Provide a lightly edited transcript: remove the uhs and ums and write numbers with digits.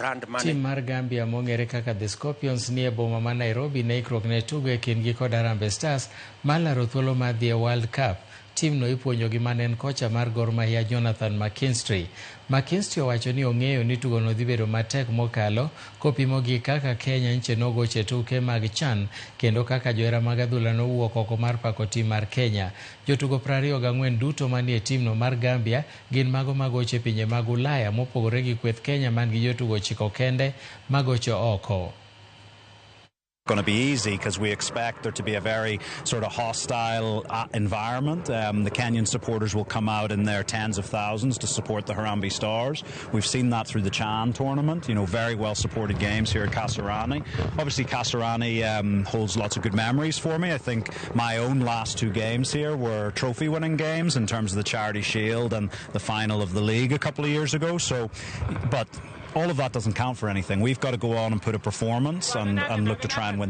Brand mane. Tim mar Gambia mong'ere kaka The Scorpions nie boma ma Nairobi ne ikruok ne tugo e kindgi kod Harambee Stars mar laro thuolo mar dhi e World Cup. Timno ipuonjo gi mane en kocha mar Gor Mahia Jonathan McKinstry. McKinstry owacho ni ong'eyo ni tugono dhi bedo matek mokalo kopimo gi kaka Kenya nche nogoche tuke mag CHAN kendo kaka johera mag adhula nowuok oko mar pako tim mar Kenya. Jotugo 24 duto manie timno mar Gambia gin mago magocho e pinje mag Ulaya mopogore gi kweth Kenya man gi jotugo 9 kende magocho oko. Going to be easy because we expect there to be a very sort of hostile environment. The Kenyan supporters will come out in their tens of thousands to support the Harambee Stars. We've seen that through the Chan tournament, you know, very well supported games here at Kasarani. Obviously, Kasarani holds lots of good memories for me. I think my own last 2 games here were trophy winning games in terms of the Charity Shield and the final of the league a couple of years ago. But all of that doesn't count for anything. We've got to go on and put a performance and look to try and win.